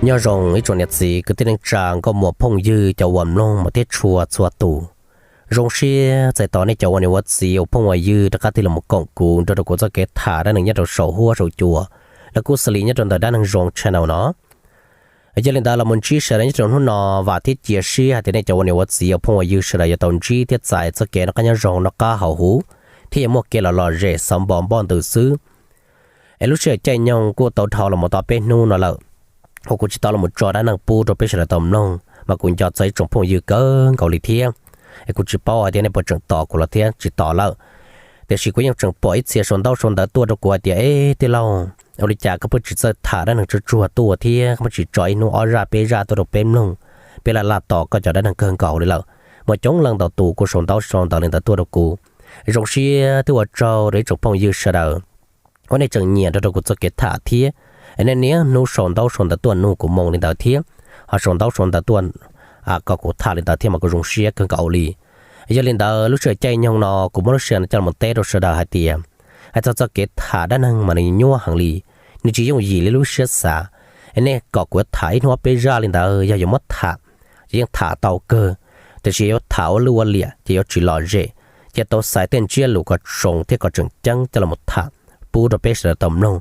Nyob zoo ib tsoom niam txiv kwv tij neej tsa nkauj muam phooj ywg cov uas mloog mas thiab tshua txhua tus. Zoo siab txais tos nej cov uas niam ua txiv ua phooj ua ywg rov qab tig los koom kuv nrog rau kuv txoj kev tham dab neeg nyob rau saum huab saum cua, los kuj xws li nyob rau ntawm Dab Neeg Zoo channel no. Yog li ntawd los mus ntsib sawv daws nyob rau hnub no, vam thiab cia siab hais tias nej cov uas niam ua txiv ua phooj ua ywg sawv daws yuav tau ntsib thiab txais txoj kev noj qab nyob zoo noj qab haus huv, thiab yuav muaj kev lom lom zem xov npos npoj ntws xwb. Es lub sij hawm caij nyoog kuj tau dhau los mus tau peb hnub no lawm uas kuv tsis tau los mus tso dab neeg pub rau peb sawv daws tau mloog, mas kuv nco txog ib tsoom phooj ywg kawg nkaus li thiab. Es kuv tsis paub hais tias nej puas tseem tos kuv los thiab tsis tos lawm, tiam sis kuv yeej tseem pom ib txhia sau ntaub sau ntawv tuaj rau kuv hais tias, es tij laug, ua li cas koj pheej tsis txawj tham dab neeg tsuag tsuag tuaj thiab koj pheej tsis tso ib hnub ob zaj peb zaj tuaj rau peb mloog? Peb laj laj tos koj cov dab neeg kawg nkaus li lawm. Muaj coob leej ntau tus kuj sau ntaub sau ntawv li ntawd tuaj rau kuv. Zoo siab thiab ua tsaug rau ib tsoom phooj ywg sawv daws uas nej tseem nyiam nrog rau kuv txoj kev tham thiab, es nej niaj hnub sau ntaub sau ntawv tuaj nug kuv moo li ntawd thiab, ho sau ntaub sau ntawv tuaj kom kuv tham li ntawd thiab mas kuv zoo siab kawg nkaus li. Yog li ntawd lub sij hawm caij nyoog no kuv muab lub sij hawm no coj los teb rau sawv daws hais tias, hais txog txoj kev tham dab neeg mas nws nyuaj heev li, nws tsis yooj yim li lub siab xav. Es nej kom kuv tham ib hnub ob peb zaj li ntawd yog yuav muab tham, ces yeej tham tau kawg, tiam sis yuav tham ua lwj ua liam ces yuav tsis lom zem. Ces tau xaiv tej ntsiab lus kom zoo thiab kom tseem ceeb coj los tham pub rau peb sawv daws tau mloog.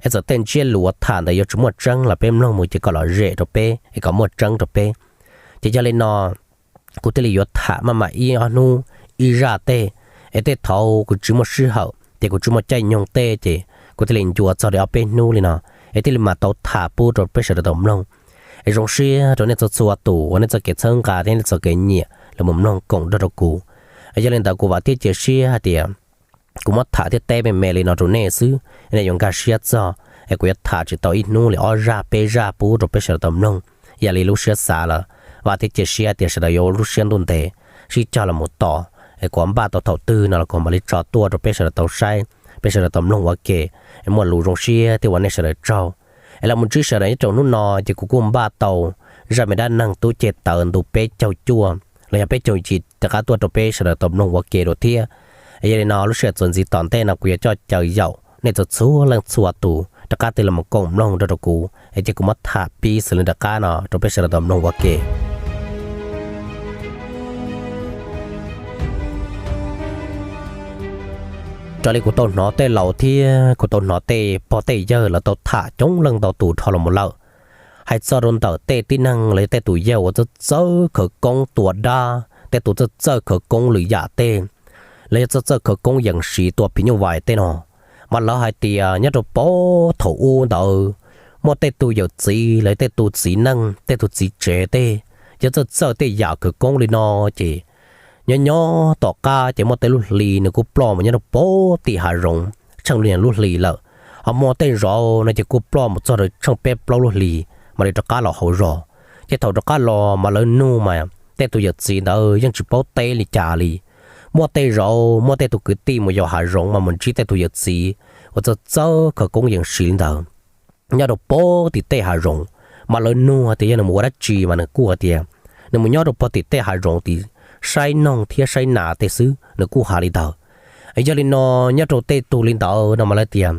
Es txawm tej ntsiab lus uas tham ntawd yuav tsis muaj tseeb los peb mloog mus ces kom lom zem rau peb es kom muaj tseeb rau peb. Ces yog li no kuv thiaj li yuav tham maj mam ib ob hnub ib zaj tej. Es tej thaum kuv tsis muaj sij hawm ces kuv tsis muaj caij nyoog tej ces kuv thiaj li ncua txog li ob peb hnub li no, es thiaj li mam tau tham pub rau peb sawv daws tau mloog. Es zoo siab rau nej txhua txhua tus uas nej txoj kev txhawb nqa thiab nej txoj kev nyiam los mus mloog koom nrog rau kuv. Yog li ntawd kuv vam thiab cia siab hais tias kuv muab tham thiab teb me me li no rau nej xwb, nej yuav nkag siab txog, es kuv yuav tham tsis tau ib hnub li ob zaj peb zaj pub rau peb sawv daws tau mloog ib yam li lub siab xav lawm. Vam thiab cia siab tias sawv daws yuav ua lub siab ntuj ntev sib cog los mus tos, es kuv npaj tau thaum twg no los kuv mam li tso tuaj rau peb sawv daws tau saib, peb sawv daws tau mloog ua ke, es muaj lus zoo siab thiab ua nej sawv daws tsaug. Es los mus ntsib sawv daws nyob rau hnub no ces kuv kuj npaj tau zaj me dab neeg tub ceg tawv ntu peb caug cuaj los yog peb caug yim rov qab tuaj rau peb sawv daws tau mloog ua ke dua thiab. Es yog li no lub sij hawm txuas ntxiv tom ntej no kuv yuav coj caw yaum nej txhua txhua leej txhua tus rov qab tig los mus koom mloog nrog rau kuv, es ces kuv muab tham pib xws li nram qab no rau peb sawv daws tau mloog ua ke. Raws li kuv tau hnov tej laus thiab kuv tau hnov tej pog tej yawg lawv tau tham coob leej ntau tus dhau los mus lawm, hais txog rau ntawm tej tib neeg los yog tej tus yawg uas txawj txawj khawv koob tua dab, tej tus txawj txawj khawv koob lwm yam tej, los yog txawj txawj khawv koob yees siv tua phim nyuj vais tej no, mas lawv hais tias nyob rau puag thaum ub ntawd muaj tej tus yawm txiv los yog tej tus txiv neej tej tus txiv tsev tej, yog txawj txawj tej yam khawv koob li no ces nyob nyob tom qab ces muaj tej lub hli nws kuj ploj mus nyob rau puag tim hav zoov tsheej li lub hli lawm. Ho muaj tej zaum no ces kuj ploj mus txog rau tsheej peb plaub lub hlis mam li rov qab los hauv zos. Ces thaum rov qab los mas lawv nug mas tej tus yawm txiv ntawd yeej tsis paub teb li cas li. Muaj tej zaum muaj tej tus kwv tij mus yos hav zoov mas mus ntsib tej tus yawm txiv uas txawj txawj khawv koob yees siv li ntawd nyob rau puag tim tej hav zoov, mas lawv nug hais tias yog nws mus ua dab tsi mas nws kuj hais tias nws mus nyob rau puag tim tej hav zoov tim saib noog thiab saib nas tej xwb, nws kuj hais li ntawd. Yog li no nyob rau tej tus li ntawd no mas lawv tias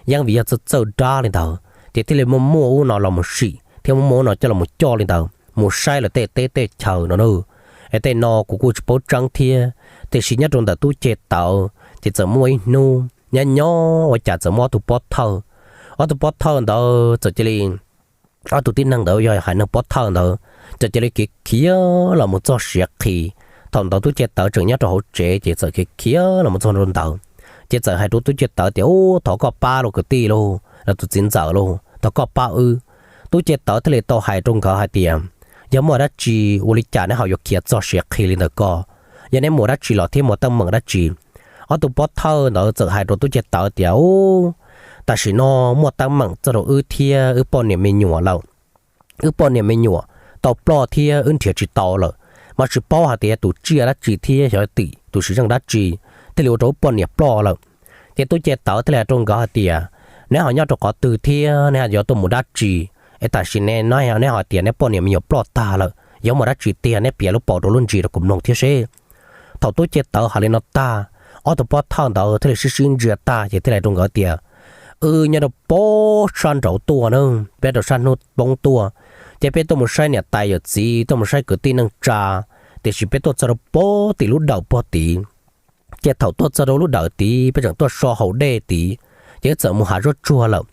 yeej vim yog txawj txawj dab li ntawd ces thiaj li muaj muaj ub no los mus sim thiab muaj muaj ub no coj los mus coj li ntawd mus saib lawv tej teb tej chaw no na. Es tej no kuv kuj tsis paub tseeb thiab, tiam sis nyob rau ntawm tub ceg tawv ces txawm muaj ib hnub nyob nyob ua cas txawm muaj ob tug pob thawj. Ob tug pob thawj ntawd txawm cia li, ob tug tib neeg ntawd yog haiv neeg pob thawj ntawd txawm cia li khiav khiav los mus txog siav qhi. Thaum ntawd tub ceg tawv tseem nyob rau hauv tsev ces txawm khiav khiav los mus txog rau ntawd, ces txawm hais rau tub ceg tawv tias, Ub, thov koj pab lauj kwv tij lauj, los tus txiv ntxawm lauj, thov koj pab wb. Tub ceg tawv thiaj li tau hais rau nkawd hais tias, Yog muaj dab tsi ua li cas neb ho yuav khiav txog siav qhi li ntawd ko? Yog neb muaj dab tsi los thiab muaj teeb meem dab tsi? Ob tug pob thawj ntawd txawm hais rau tub ceg tawv tias, Ub, tam sim no muaj teeb meem txog rau wb thiab wb poj niam me nyuam lawm. Wb poj niam me nyuam tau ploj thiab wb nrhiav tsis tau lawm, mas tsis paub hais tias yog tus tsiaj dab tsi thiab xyov tim tus siv zeej dab tsi thiaj li ua rau wb poj niam ploj lawm. Ces tub ceg tawv thiaj li hais rau nkawd hais tias, Neb ho nyob rau qhov twg thiab neb ho yuav tuaj mus dab tsi? Es tam sim ne neb ho tias neb poj niam me nyuam ploj tag lawm, yog muaj dab tsi tiag neb piav lub paus rau lub ntsis rau kuv mloog thiab seb. Thaum tub ceg tawv hais li no tag, ob tug pob thawj ntawd thiaj li sib sib ntsia tag ces thiaj li hais rau nkawd tias, Wb nyob rau pob sab nraud tuaj na, peb rau sab hnub poob tuaj, ces peb tuaj mus saib niam tais yawm txiv, tuaj mus saib kwv tij neej tsa, tiam sis peb tuaj txog rau pem tim lub dawm pog tid. Ces thaum tuaj txog rau lub dawm tid, peb tseem tuaj so haus dej tid, ces wb txawm mus hav suab tsuag lawm.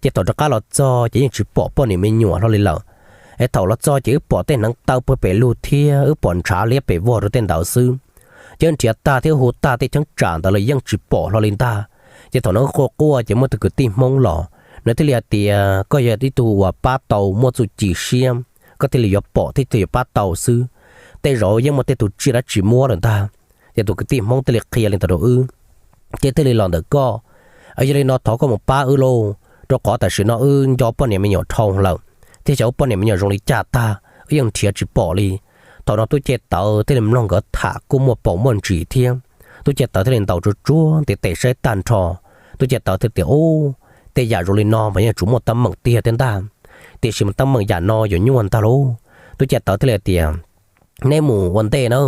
Ces thaum rov qab los txog ces yeej tsis pom poj niam me nyuam hlo li lawm. Es thaum los txog ces wb pom tej hneev taw puag pem lug thiab wb pom ntshav liab pes vog rau tej ntawd xwb. Ces wb nrhiav tag thiab hu tag tej cheeb tsam ntawd los yeej tsis pom hlo li ntag. Ces thaum no wb quaj quaj ces muaj tus kwv tij Hmoob los, nws thiaj li hais tias, koj yog ib tug uas pab tau muaj txuj ci siab, koj thiaj li yuav pom thiab thiaj yuav pab tau xwb. Tej zaum yeej muaj tej tus tsiaj dab tsi muab lawm ntag. Ces tus kwv tij Hmoob thiaj li qhia li ntawd rau wb, ces thiaj li los ntawm koj. Yog li no thov koj mus pab wb lauj, rau qhov tam sim no wb nco poj niam me nyuam dhau lawm, thiab xyov wb poj niam me nyuam zoo li cas tag wb yeej nrhiav tsis pom li. Thaum no tub ce tawv thiaj li mloog nkawd tham kuj muaj paus muaj ntsis thiab. Tub ce tawv thiaj li ntaus tsuag tsuag ntiv tes saib tag nrho. Tub ce tawv thiaj tias, ub, tej yam zoo li no mas yeej tsuas muaj teeb meem tiag thiab ntag, tiam sis mas teeb meem yam no yuav nyuaj ntag lauj. Tub ce tawv thiaj li tias, neb mus ua ntej na,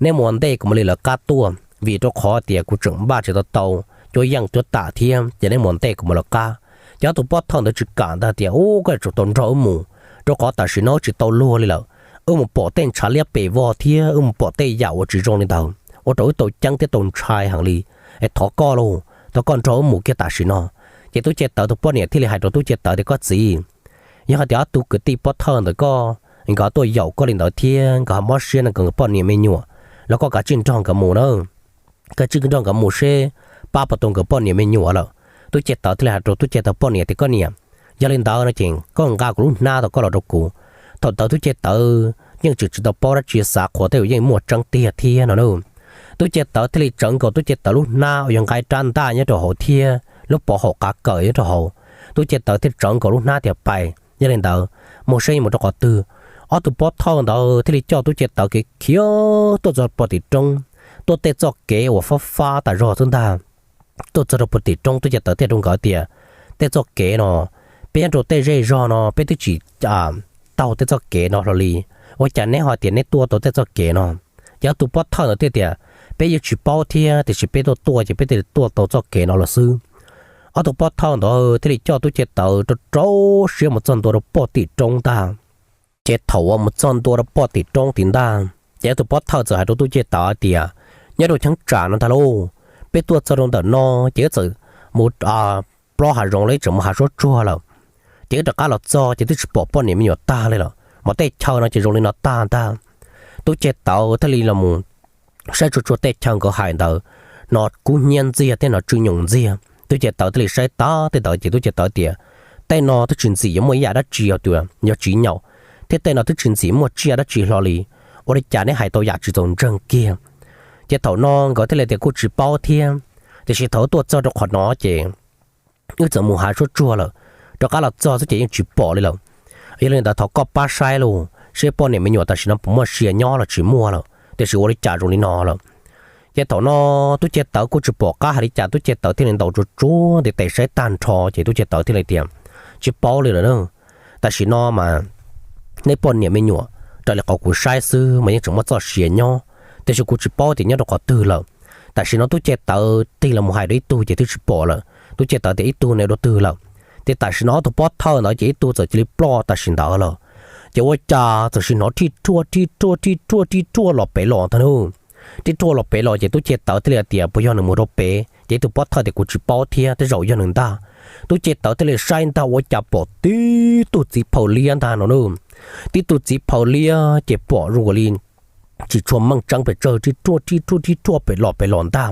neb mus ua ntej kuv mam li lawv qab tuaj, vim rau qhov tias kuv tseem npaj tsis tau tau cuab yeej cuab tam thiab, ces neb mus ua ntej kuv mam lawv qab. Ces ob tug pob thawj ntawd tsis kam ntag tias, ub, koj yuav tsum tau nrog wb mus, rau qhov tam sim no wb tsis tau luag li lawm. Wb mus pom tej ntshav liab pes vog thiab wb mus pom tej yam uas tsis zoo li ntawd ua rau wb tau ceeb thiab tau ntshai heev li. Es thov koj lauj, thov koj nrog wb mus kiag tam sim no. Ces tub ce tawv tus poj niam thiaj li hais rau tub ce tawv tias, koj txiv, yog hais tias ob tug kwv tij pob thawj ntawd koj, nkawd tuaj yaum koj li ntawd thiab nkawd ho mob siab no nkawd poj niam me nyuam, los koj kav tsij nrog nkawd mus na, kav tsij nrog nkawd mus seb pab puas tau nkawd poj niam me nyuam lawm. Tub ce tawv thiaj li hais rau tub ce tawv poj niam tias, koj niam, yog li ntawd no ces koj nqa kuv lub hnab tau koj los rau kuv. Thaum ntawd tub ce tawv yeej tseem tsis tau paub dab tsi, xav qhuas tej zaum yeej muaj tseeb tiag thiab no na. Tub ce tawv thiaj li tsawv nkaus tub ce tawv lub hnab uas yog nqa rab ntaj nyob rau hauv thiab lub pov haum qav kawm nyob rau hauv. Tub ce tawv thiaj tsawv nkaus lub hnab tias, pais, yog li ntawd mus seb mus rau qhov twg. Ob tug pob thawj ntawd thiaj li coj tub ce tawv kev khiav tuaj txog puag tim roob, tuaj tej txoj kev uas fab fab tas zog xwb ntag. Tuaj txog rau puag tim roob tub ce tawv thiaj rau nkawd tias, tej txoj kev no, peb nyob rau tej zej zog no peb twb tsis taug tej txoj kev no hlo li, ua cas neb ho tias neb tuaj tau tej txoj kev no? Ces ob tug pob thawj ntawd thiaj tias, peb yeej tsis paub thiab, tiam sis peb tuaj tuaj ces peb thiaj li tuaj tau txoj kev no los xwb. Ob tug pob thawj ntawd thiaj li coj tub ce tawv rau rau siab mus txog ntua rau puag tim roob ntag. Ces thaum uas mus txog ntua rau puag tim roob tim ntag, ces ob tug pob thawj txawm hais rau tub ce tawv tias, nyob rau cheeb tsam no ntag lauj, peb tuaj txog rau ntawm no ces wb txawm mus plob hav zoov los ib txwm mus hav suab tsuag lawm, ces wb rov qab los txog ces twb tsis pom poj niam me nyuam tag li lawm, mas tej chaw no ces zoo li no tag ntag. Tub ce tawv thiaj li los mus saib tsuag tsuag tej chaw nkawd hais ntawd, hnov kub hnyiab ntxiag thiab hnov tsw nyoos ntxiag. Tub ce tawv thiaj li saib tag tej ntawd ces tub ce tawv tias, tej no twb tsis ntxim yuav muaj ib yam dab tsi hais tias yog tsis nyaum, thiab tej no twb tsis ntxim muaj tsiaj dab tsi hlo li. Ua li cas neb hais tau yam tsis txaus ntseeg kiag? Ces thaum no nkawd thiaj li tias kuj tsis paub thiab, tiam sis thaum tuaj txog rau qhov no ces wb txawm mus hav suab tsuag lawm, rov qab los txog xwb ces yeej tsis pom li lawm. Yog li ntawd thov koj pab saib los seb poj niam me nyuam tam sim no puas muaj sia nyob los tsis muaj lawm, tiam sis ua li cas zoo li no lawm. Ces thaum no tub ce tawv kuj tsis pom qab hais li cas, tub ce tawv thiaj li ntaus tsuag tsuag ntiv tes saib tag nrho ces tub ce tawv thiaj li tias, tsis paub li lawm na, tam sim no mas neb poj niam me nyuam raws li qhov kuv saib xwb mas yeej tseem muaj txoj sia nyob, tiam sis kuv tsis paub tias nyob rau qhov twg lawm. Tam sim no tub ce tawv tig los mus hais rau ib tug ces twb tsis pom lawm, tub ce tawv tias ib tug ne dua twg lawm. Ces tam sim no ob tug pob thawj ntawd ces ib tug txawm cia li ploj tam sim ntawd lawm. Ces ua cas txawm sim hnov rhij rhuaj rhij rhuaj rhij rhuaj rhij rhuaj los pem los ntag na. Rhij rhuaj los pem los ces tub ce tawv thiaj li tias puas yog nws mus rau pem, ces ib tug pob thawj tias kuv tsis paub thiab, tej zaum yog nws ntag. Tub ce tawv thiaj li saib ntag ua cas pom tib tug txiv phaw liab ntag no na. Tib tug txiv phaw liab ces pom zoo li tsis tshua meej tseeb pes tsawg, rhij rhuaj rhij rhuaj rhij rhuaj pem los pem los ntag.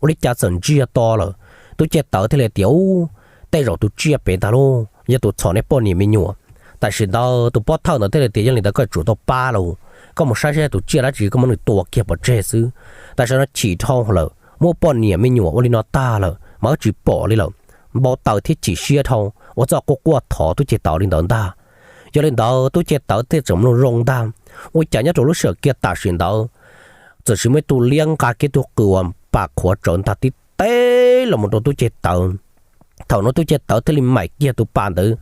Ua li cas txawm ntsiag to lawm. Tub ce tawv thiaj li tias, ub, tej zaum tus tsiaj pem ntag lauj, yog tus txhom neb poj niam me nyuam. Tam sim ntawd tus pob thawj ntawd thiaj li tias, yog li ntawd koj tsum tau pab lauj, koj mus saib saib tus tsiaj dab tsi koj muab nws tua kiag pov tseg xwb. Tam sim no chim dhau lawm, muab poj niam me nyuam ua li no tag lawm mas wb tsis pom li lawm. Npau taws thiab chim siab dhau, ua txuj quaj quaj thov tub ce tawv li ntawd ntag. Yog li ntawd tub ce tawv thiaj tseem mloog zoo ntag, ua cas nyob rau lub sij hawm kiag tam sim ntawd txawm sis muaj ib tug liab nqa kiag tug qws uas pas qhuav tsawv ntag tib teb los mus rau tub ce tawv. Thaum no tub ce tawv thiaj li maim kiag tus pas ntawd,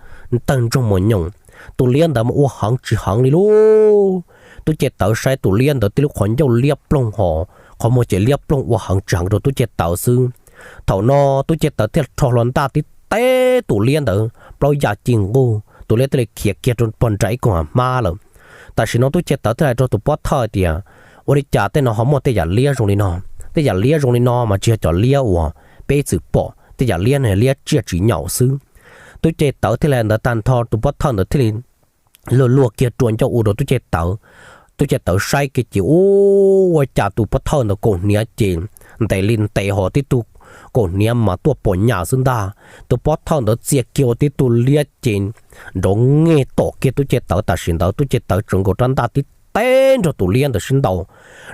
tawg ntsoog mos nyoos, tus liab ntawd mas ua heev tsis heev li lauj. Tub ce tawv saib tus liab ntawd tib lub qhov ncauj liab ploog ho, qhov muag ces liab ploog ua heev tsis heev rau tub ce tawv xwb. Thaum no tub ce tawv thiaj rho hlo ntaj tib teb tus liab ntawd plaub ya ci nquj, tus liab thiaj li khiav kiag rau pog nram ib koog hav hmab lawm. Tam sim no tub Cai Tawv thiaj hais rau tus pov thawj tias, ua li cas tej no ho muaj tej yam liab zoo li no? Tej yam liab zoo li no mas tsis yog cov liab uas peb txwm pom, tej yam liab no yog liab tsiaj tsis nyaum xwb. Tub Cai Tawv thiaj li hais ntawd tag nrho tus pov thawj ntawd thiaj li luag luag kiag rua ncauj ua rau tub Cai Tawv. Tub Cai Tawv saib kiag ces ua cas tus pov thawj ntawd kaum hniav ces ntev li ntev ho tib tug kaum hniav mas tuaj pom nyas xwb ntag. Tus pov thawj ntawd txia kiag ua tib tug liab ces nrov nge tom kiag tub Cai Tawv. Tam sim ntawd tub Cai Tawv tseem nkaus rab ntaj tib teb nrog tus liab ntawd sib ntaus,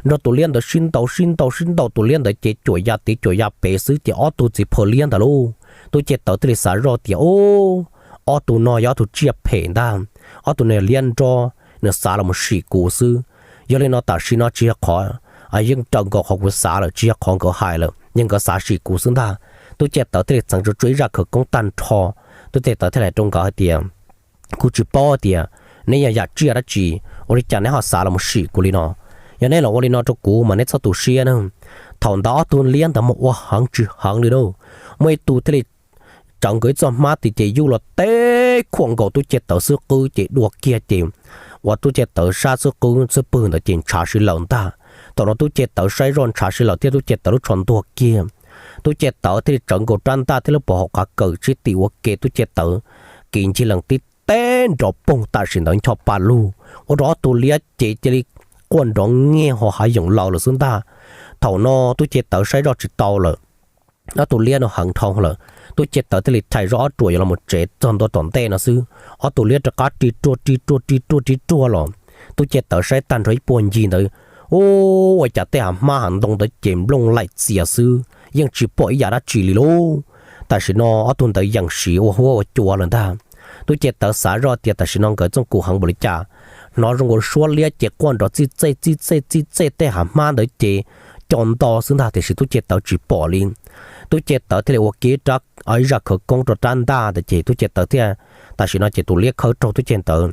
nrog tus liab ntawd sib ntaus sib ntaus sib ntaus, tus liab ntawd ces cuam ya tid cuam ya pem xwb ces ob tug txiv phaw liab ntawd lauj, tub Cai Tawv thiaj li xav zoj tias, o, ob tug no yog ob tug tsiaj phem ntag, ob tug no yog liab nrob, nws xav los mus sim kuv xwb. Yog li no tam sim no tsis yog qhov, yeej raws nkaus qhov kuv xav lawm, tsis yog qhov nkawd hais lawm, yog nkawd xav sim kuv xwb ntag. Tub Cai Tawv thiaj li txeev tsuj tsuav ib zaj khawv koob tag nrho. Tub Cai Tawv thiaj li hais rau nkawd hais tias, kuv tsis paub tias neb yog yam tsiaj dab tsi, ua li cas neb ho xav los mus sim kuv li no? Yog neb los ua li no rau kuv mas neb txhob tu siab na. Thaum ntawd ob tug liab ntawd mas ua heev tsis heev li na. Muaj ib tug thiaj li tsawv nkaus ib txoj hmab tim ces yuj los teb khuam nkaus tub Cai Tawv xub qwb ces dua kiag ces uas tub Cai Tawv sab xub qwb xub pwg ntawd ces ntshav si lawm ntag. Thaum no tub Cai Tawv saib zoj ntshav si lawm thiab tub Cai Tawv lub tsho ntuag kiag. Tub Cai Tawv thiaj li tsawv nkaus rab ntaj thiab lub pov haum qav kaws tsib tim ua ke tub Cai Tawv kiv ncig lees tib teb nrov poog tam sim ntawd ncho pa lug, ua rau ob tug liab ces cia li quaj nrov nyiag ho hav yoom laws lawm xwb ntag. Thaum no tub Cai Tawv saib zoj tsis tau lawm, ob tug liab no heev dhau lawm. Tub Cai Tawv thiaj li thais zoj ob ruam yuav los tsev txog ntua tom ntej no xwb, ob tug liab rov qab ri ruaj ri ruaj ri ruaj ri ruaj los. Tub Cai Tawv saib tag nrho ib puag ncig ntawd, ua cas tej hav hmab hav ntoo ntawd ces nplooj laim txias xwb, yeej tsis pom ib yam dab tsi li lauj. Tam sim no ob tug ntawd yeej siv ua huab ua cua lawm ntag. Tub Cai Tawv xav zoj tias tam sim no nkawd txooj kum heev npaum li cas, hnov zoo nkaus suab liab ces quaj nrov txij txej txij txej txij txej tej hav hmab ntawd ces co nto xwb ntag tiam sis tub Cai Tawv tsis pom li. Tub Cai Tawv thiaj li ua kiag rab, ib zaj khawv koob rau rab ntaj ntawd ces tub Cai Tawv thiaj, tam sim no ces tus liab khawb raug tub Cai Tawv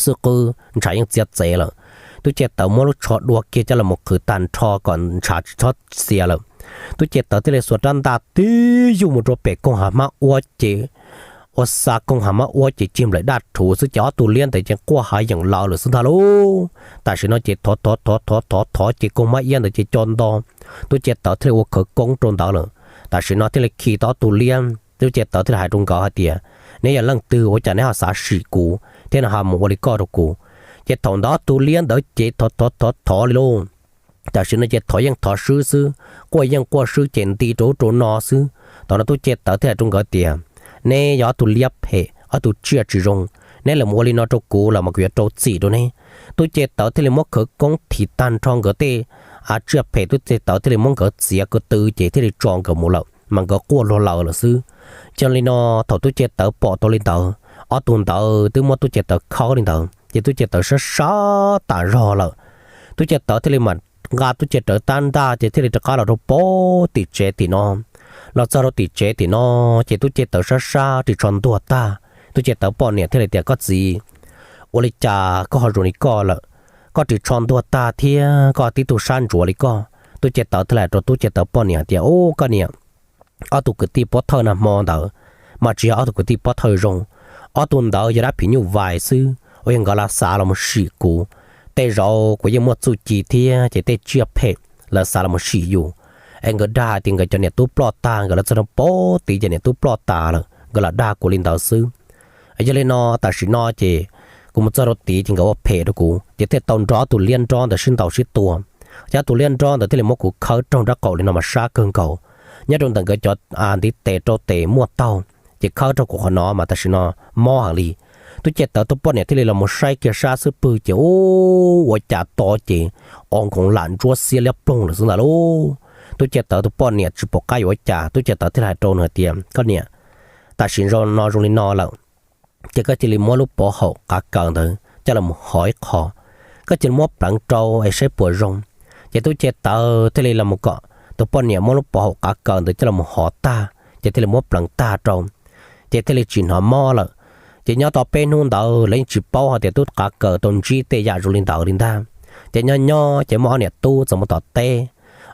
xub qwb ntshav yeej txiav txev lawm. Tub Cai Tawv muab lub tsho dua kiag coj los mus qhwv tag nrho kom ntshav tsis txhob txias lawm. Tub Cai Tawv thiaj li xuas rab ntaj tib yuj mus rau pem koog hav hmab ua ces, ua xa koog hav hmab ua ces cig nplaim daj rhuv xwb ces ob tug liab ntawd ces quaj hav yoom laws lawm xwb ntag lauj. Tam sim no ces thov thov thov thov thov thov ces koog hmab iab ntawd ces co nto. Tub Cai Tawv thiaj li ua khawv koob rau ntawd lawm. Tam sim no thiaj li khi tau ob tug liab, tub Cai Tawv thiaj li hais rau nkawd hais tias, neb yog leej twg ua cas neb ho xav sim kuv thiab no ho mus ua li koj rau kuv? Ces thaum ntawd ob tug liab ntawd ces thov thov thov thov li lauj. Tam sim no ces thov yeej thov swb xwb, quaj yeej quaj swb ces nti rau ub rau no xwb. Thaum no tub Cai Tawv thiaj hais rau nkawd tias, neb yog ob tug liab phem, ob tug tsiaj tsis zoo, neb los ua li no rau kuv los mas kuv yuav rau txim rau neb. Tub Cai Tawv thiaj li muab khawv koob thim tag nrho nkawd tej tsiaj phem, tub Cai Tawv thiaj li muab nkawd txiav ko tw ces thiaj li tso nkawd mus lawm mas nkawd quaj luag laws lawm xwb. Yog li no thaum tub Cai Tawv pom tau li ntawd, ob tug ntawd twb muab tub Cai Tawv khawb li ntawd ces tub Cai Tawv sab sab tas zog lawm. Tub Cai Tawv thiaj li mam nqa tub Cai Tawv rab ntaj ces thiaj li rov qab los rau pem tim tsev tim no. Los txog rau tim tsev tim no ces tub Cai Tawv sab sab ris tsho ntuag tag, tub Cai Tawv poj niam thiaj li tias, koj txiv, ua li cas koj ho zoo li koj lawm? Koj ris tsho ntuag tag thiab koj tib tug sab ntsuav li koj. Tub Cai Tawv thiaj li hais rau tub Cai Tawv poj niam tias, u, koj niam, ob tug kwv tij pov thawj nag hmo ntawd mas tsis yog ob tug kwv tij pov thawj zoo. Ob tug ntawd yog dab phim nyuj vais xwb uas yog nkawd lam xav los mus sim kuv. Tej zaum kuv yeej muaj txuj ci thiab ces tej tsiaj phem lawv xav los mus sim yus, es nkawd dag hais tias nkawd cov niam tub ploj tag, nkawd los txog rau pem tid ces niam tub ploj tas lawm, nkawd lam dag kuv li ntawd xwb. Yog li no tam sim no ces kuv mus txog rau tid ces nkawd ua phem rau kuv ces thiaj tau nrog ob tug liab nrob ntawd sib ntaus sib tua. Ces ob tug liab nrob ntawd thiaj li muab kuv khawb raug nraub qaum li no mas sab kawg nkaus. Nyob rau ntawm nkawd cov ntiv tes rau tes muaj taug, ces khawb raug kuv qhov no mas tam sim no mob heev li. Tub Cai Tawv tus poj niam thiaj li los mus saib kiag sab xub pwg ces u, ua cas to ces o nkoov lam ntsuab xiab liab ploog lawm xwb ntag lauj. Tub Cai Tawv tus poj niam tsis pom qab yuav ua cas, tub Cai Tawv thiaj li hais rau nws hais tias, koj niam, tam sim no zoo li no lawm ces koj cia li muab lub pov haum qav kaws ntawd coj los hov ib qho, koj cia li muab pleev rau es saib puas zoo. Ces tub Cai Tawv thiaj li los mus kom tus poj niam muab lub pov haum qav kaws ntawd coj los hov tag ces thiaj li muab pleev tag rau, ces thiaj li tsis hnov mob lawm. Ces nyob tau peb hnub ntawd lawv yeej tsis paub hais tias tub qav kaws tau ntsib tej yam zoo li ntawd li ntag. Ces nyob nyob ces muaj ob niam tub txawm mus tom teb.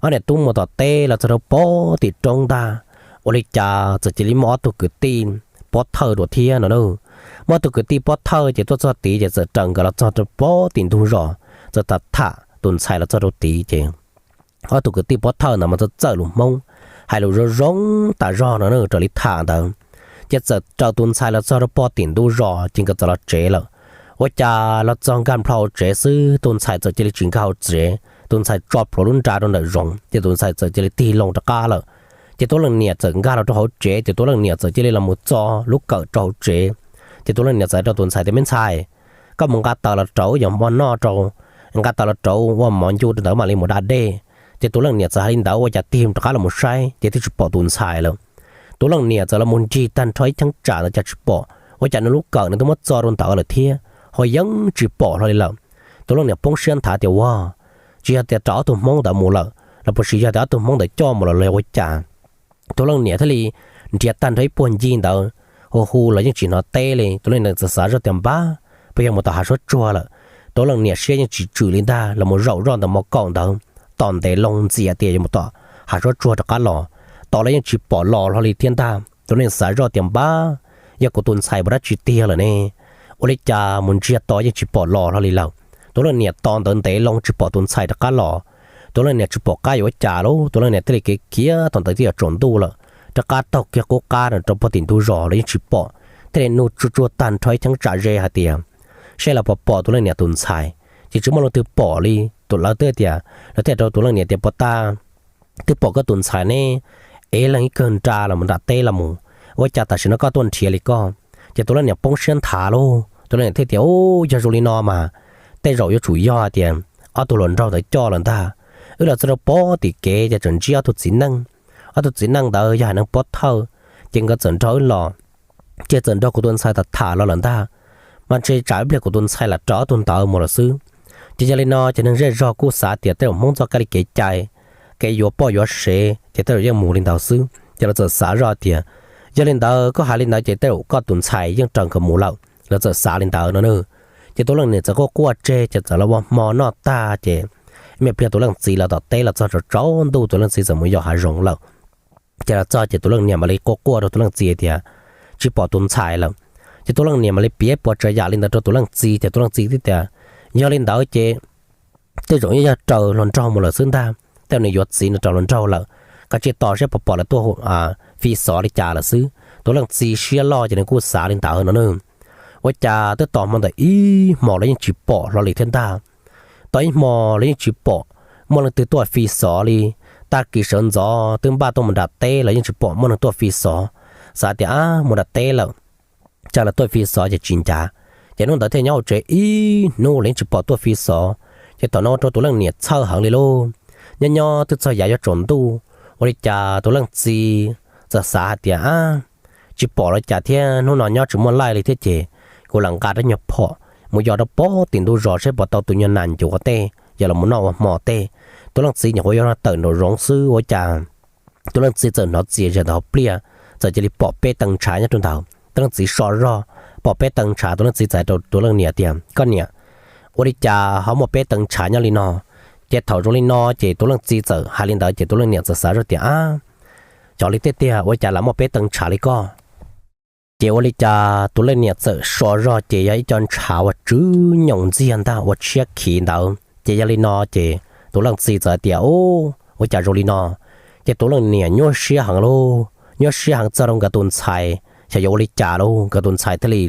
Ob niam tub mus tom teb los txog rau pem tim roob ntag, ua li cas txawm cia li muaj ob tug kwv tij pov thawj dua thiab no na. Muaj tus kwv tij pov thawj ces tuaj txog tid ces txawm raws nkawd los txog rau pem tim ntug zos, txawm tham tham tus ntxhais los txog rau tid ces ob tug kwv tij pov thawj ntawd mas txawm txawj lus Hmoob, hais lus zoo zoo tas zog no na, raws li tham ntawd. Ces txawm raws tus ntxhais los txog rau pem tim ntug zos ces nkawd txawm los tsev lawm. Ua cas los txog nkag nplho hauv tsev xwb tus ntxhais txawm cia li tsis nkag hauv tsev, tus ntxhais tso plhuav lub nra rau ntawm zoov ces tus ntxhais txawm cia li tig loo rov qab lawm. Ces tus leej niam txawm nkag los rau hauv tsev ces tus leej niam txawm cia li los mus txo lub kawm rau hauv tsev. Ces tus leej niam txawm rau tus ntxhais tias, Me ntxhais, koj mus nqa taws los rauv yog mov noj rau, nqa taws los rauv ua mov ncu rau ntawd mam li mus da dej. Ces tus leej niam txawm hais li ntawd ua cas tig rov qab los mus saib ces twb tsis pom tus ntxhais lawm. Tus leej niam txawm los mus nrig tag nrho ib cheeb tsam ntawd cas tsis pom, ua cas nws lub kawm nws twb muab txo rau ntawd lawm thiab ho yeej tsis pom hlo li lawm. Tus leej niam poob siab nthav tias, Ua, tsis yog tias raws ob tug Hmoob ntawd mus lawm los puas tsis yog tias ob tug Hmoob ntawd coj mus lawm los ua cas? Tus leej niam thiaj li nrhiav tag nrho ib puag ncig ntawd, hu hu los yeej tsis hnov teb li. Tus leej niam txawm xav zoj tias, Npab, puas yog mus tom hav suab tsuag lawm? Tus leej niam siab yeej tsis tswm li ntag, los mus zaum zoj ntawm mov kaum ntawd, tos ntev loo ntxias tias yuav mus tom hav suab tsuag rov qab los, tos los yeej tsis pom los hlo li thiab ntag. Tus leej niam xav zoj tias, Npab, yog kuv tus ntxhais puas dab tsi tiag lawm ne? Ua li cas mus ntsiag to yeej tsis pom los hlo li lawm? Tus leej niam tos ntawd ntev loo tsis pom tus ntxhais rov qab los. Tus leej niam tsis pom qab yuav ua cas lauj, tus leej niam thiaj li khiav khiav, thaum ntawd twb yuav tsaus ntuj lawm, rov qab taug kiag qub qab rau pem tim ntug zos los yeej tsis pom, thiaj li nug tsuj tsuag tag nrho ib cheeb tsam ze hais tias, Saib los puas pom tus leej niam tus ntxhais? Ces tsis muaj leej twg pom li. Tus lawv twb tias, lawv thiaj rau tus leej niam tias, Puas tag, twb pom koj tus ntxhais ne, ev leej ib kawg nra los mus nram teb los mus, ua cas tam sim no koj tuaj nrhiav li koj? Ces tus leej niam poob siab nthav lauj, tus leej niam thiaj tias, Ub, yog zoo li no mas tej zaum yuav tsum yog tias ob tug hluas nraug ntawd coj lawm ntag. Wb los txog rau pem tim kev ces txawm ntsib ob tug txiv neej. Ob tug txiv neej ntawd yog haiv neeg pov thawj, ces nkawd txawm nrog wb los, ces txawm nrog kuv tus ntxhais tham tham los lawm ntag. Mas ntshe tsam ib pliag kuv tus ntxhais lam raws ob tug ntawd mus lawm xwb. Ces yog li no ces neeg zej zog kuj xav tias tej zaum Hmoob txoj kab li kev cai, kev yuav poj yuav sev ces tej zaum yeej mus li ntawd xwb. Ces lawv txawm xav zoj tias, Yog li ntawd koj hais li ntawd ces tej zaum koj tus ntxhais yeej raws nkawd mus lawm. Lawv txawm xav li ntawd no na. Ces tus leej niam txawm quaj quaj tseg ces txawm los ua hmo noj tag ces me pliag tus leej txiv los tom teb los txog tsaus ntuj tus leej txiv txawm mus yos hav zoov lawm. Ces los txog ces tus leej niam mam li quaj quaj rau tus leej txiv tias tsis pom tus ntxhais lawm. Ces tus leej niam mam li piav puas tsav yam li ntawd rau tus leej txiv ces tus leej txiv thiaj tias, Yog li ntawd ces tej zaum yeej yog raws hluas nraug mus lawm xwb ntag, tej zaum nws yuav txiv nws raws hluas nraug lawm, koj cia li tos saib puas pom lawv tuaj fi xov li cas lawm xwb. Tus leej txiv siab loj ces nws kuj xav li ntawd no na. Ua cas twb tos hmo ntawm ib hmos los yeej tsis pom hlo li thiab ntag. Tos ib hmos los yeej tsis pom muaj leej twg tuaj fi xov li. Tag kis sawv ntxov twb npaj tuaj mus nram teb los yeej tsis pom muaj neeg tuaj fi xov. Xav tias, Ab, mus nram teb lawm, cas lawv tuaj fi xov ces tsis ncav. Ces hnub ntawd thiaj nyob hauv tsev ib hnub los yeej tsis pom tuaj fi xov. Ces thaum no ua rau tus leej niam txhawj heev li lauj. Nyob nyob twb txog yav yuav tsaus ntuj, ua li cas tus leej txiv txawm xav hais tias, Ab, tsis pom los cas thiab, hnub no nyob tsis muaj laij li thiab ces kuv lam nqa rab nyuag phom mus yos rau pem tim ntug zos saib puas tau tus nyuag nas ncuav tej yog los mus noj ua hmo tej. Tus leej txiv nyuam qhuav yuav tawm nraum zoov xwb ua cas tus leej txiv txawm hnov txias zam ntawm hauv pliaj, txawm cia li pom peb tee ntshav nyob rau ntawd. Tus leej txiv so zog pom peb tee ntshav, tus leej txiv txawm hais rau tus leej niam tias, Koj niam, ua li cas ho muaj peb tee ntshav nyob li no? Ces thaum zoo li no ces tus leej txiv txawm hais li ntawd ces tus leej niam txawm xav zoj tias, Ab, xyov li tiag tiag ua cas lam muaj peb tee ntshav li koj. Ces ua li cas tus leej niam txawm so zog ces yog ib co ntshav uas tsw nyoos ntxiag ntag ua tshiab khiv ntawd. Ces yog li no ces tus leej txiv txawm hais tias, Ub, ua cas zoo li no? Ces tus leej niam nyuaj siab heev lauj, nyuaj siab heev txog rau nkawd tus ntxhais, xyov yuav ua li cas lauj, nkawd tus ntxhais thiaj li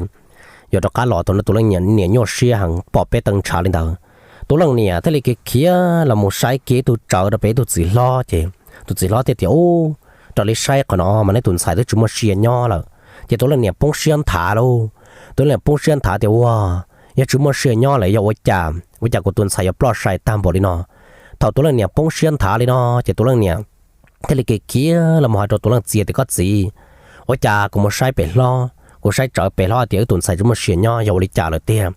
yuav rov qab los. Thaum no tus leej niam nyuaj siab heev pom peb tee ntshav li ntawd, tus leej niam thiaj li khiav khiav los mus saib kiag ib tug tsawv rau pem ib tug txiv hlob ces tus txiv hlob thiaj tias, Ub, raws li saib qhov no mas neb tus ntxhais twb tsis muaj sia nyob lawm. Ces tus leej niam poob siab nthav lauj, tus leej niam poob siab nthav tias, Ua, yog tsis muaj sia nyob lawm yog ua cas, ua cas kuv tus ntxhais yuav ploj sai tag npaum li no? Thaum tus leej niam poob siab nthav li no ces tus leej niam thiaj li khiav khiav los mus hais rau tus leej txiv tias, Koj txiv, ua cas kuv mus saib pem hlob, kuv saib tsawv pem hlob tias wb tus ntxhais tsis muaj sia nyob yog ua li cas lawm tiag?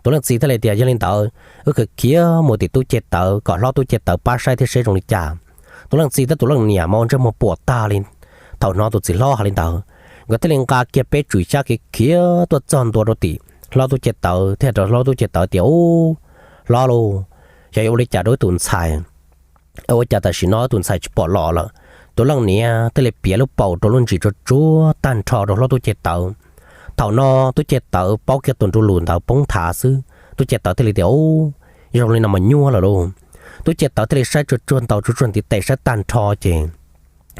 Tus leej txiv thiaj li tias, Yog li ntawd wb khiav khiav mus tim tub ceg tawv kom hlob tub ceg tawv pab saib thiab seb zoo li cas. Tus leej txiv thiab tus leej niam mas ua ntsej muag puas tag li. Thaum hnov tus txiv hlob hais li ntawd, nkawd thiaj li nqa kiag peb tswm xyab khiav khiav tuaj txog ntua rau tim hlob tub ceg tawv thiab rau hlob tub ceg tawv tias, Ub, hlob lauj, xyov yuav ua li cas rau wb tus ntxhais, ua cas tam sim no tus ntxhais tsis pom los lawm? Tus leej niam thiaj li piav lub paus rau lub ntsis tsuag tsuag tag nrho rau hlob tub ceg tawv. Thaum no tub ceg tawv paub kiag tus nruj lus ntawd poob nthav xwb, tub ceg tawv thiaj li tias, Ub, zoo li no mas nyuaj lawm lauj. Tub ceg tawv thiaj li saib tsuag tsuag ntaus tsuag tsuag ntiv tes saib tag nrho ces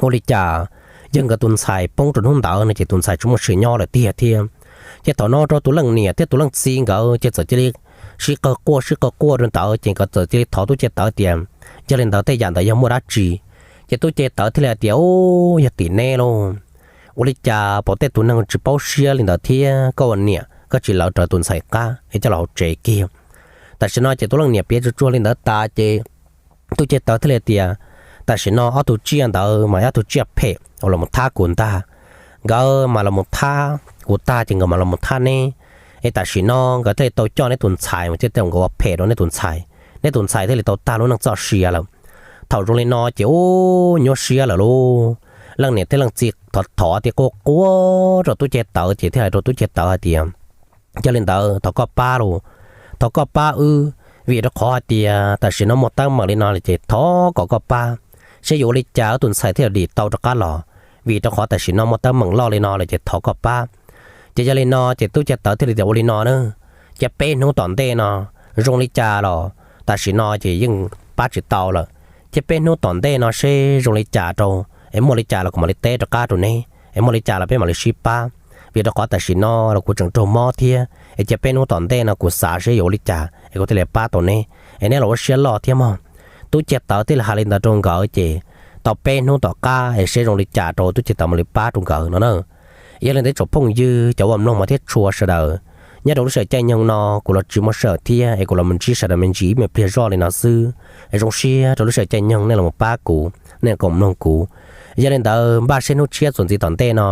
ua li cas yog nkawd tus ntxhais poob rau hnub ntawd no ces tus ntxhais tsis muaj sia nyob lawm tiag thiab. Ces thaum no rau tus leej niam thiab tus leej txiv nkawd ces txawm cia li sib qawg quaj sib qawg quaj rau ntawd ces nkawd txawm cia li thov tub ceg tawv tias, Yog li ntawd tej yam ntawd yog muaj dab tsi? Ces tub ceg tawv thiaj li hais tias, Ub, yog tim neb lauj. Ua li cas pom tej tus neeg tsis paub siab li ntawd thiab koj ua niam koj tsis lawv rawv tus ntxhais qab es coj los hauv tsev kiag? Tam sim no ces tus leej niam piav tsuag tsuag li ntawd tas ces tub ceg tawv thiaj li tias, Tam sim no ob tug tsiaj ntawd mas ob tug tsiaj phem uas los thab kuv ntag. Nkawd mas los thab kuv tag ces nkawd mam los thab neb. Es tam sim no nkawd thiaj li tau coj neb tus ntxhais mas thiaj tau nkawd ua phem rau neb tus ntxhais, neb tus ntxhais thiaj li tau tag lub neej txoj sia lawm. Thaum zoo li no ces ub, nyuaj siab lawm lauj. Leej niam thiab leej txiv thov thov tias quaj quaj rau tub ceg tawv ces thiaj hais rau tub ceg tawv hais tias, Yog li ntawd thov koj pab lauj, thov koj pab wb, vim rau qhov hais tias tam sim no muaj teeb meem li no lawm ces thov kom koj pab, seb yuav ua li cas wb tus ntxhais thiaj dim tau rov qab los, vim rau qhov tam sim no muaj teeb meem loj li no lawm ces thov koj pab. Ces yog li no ces tub ceg tawv thiaj li tias, Ua li no na, cia peb hnub tom ntej no zoo li cas los tam sim no ces yeej pab tsis tau lawm. Cia peb hnub tom ntej no seb zoo li cas rau, es muaj li cas los kuv mam li teb rov qab rau neb, es muaj li cas los peb mam li sib pab. Vim rau qhov tam sim no los kuv tseem raug mob thiab, es cia peb hnub tom ntej no kuv xav seb yuav ua li cas es kuv thiaj li pab tau neb, es neb los ua siab loj thiab mog. Tub ceg tawv thiaj li hais li ntawd rau nkawd ces tau peb hnub tom qab es seb zoo li cas rau tub ceg tawv mam li pab rau nkawd no na. Yog li ntawd tsoom phooj ywg cov uas mloog mas thiab tshua sawv daws, nyob rau lub sij hawm caij nyoog no kuv los tsis muaj sij hawm thiab es kuv los mus ntsib sawv daws me ntsis ib me pliag zoj li no xwb. Es zoo siab rau lub sij hawm caij nyoog nej los pab kuv, nej los koom mloog kuv. Yog li ntawd npaj seb hnub tshiab txuas ntxiv tom ntej no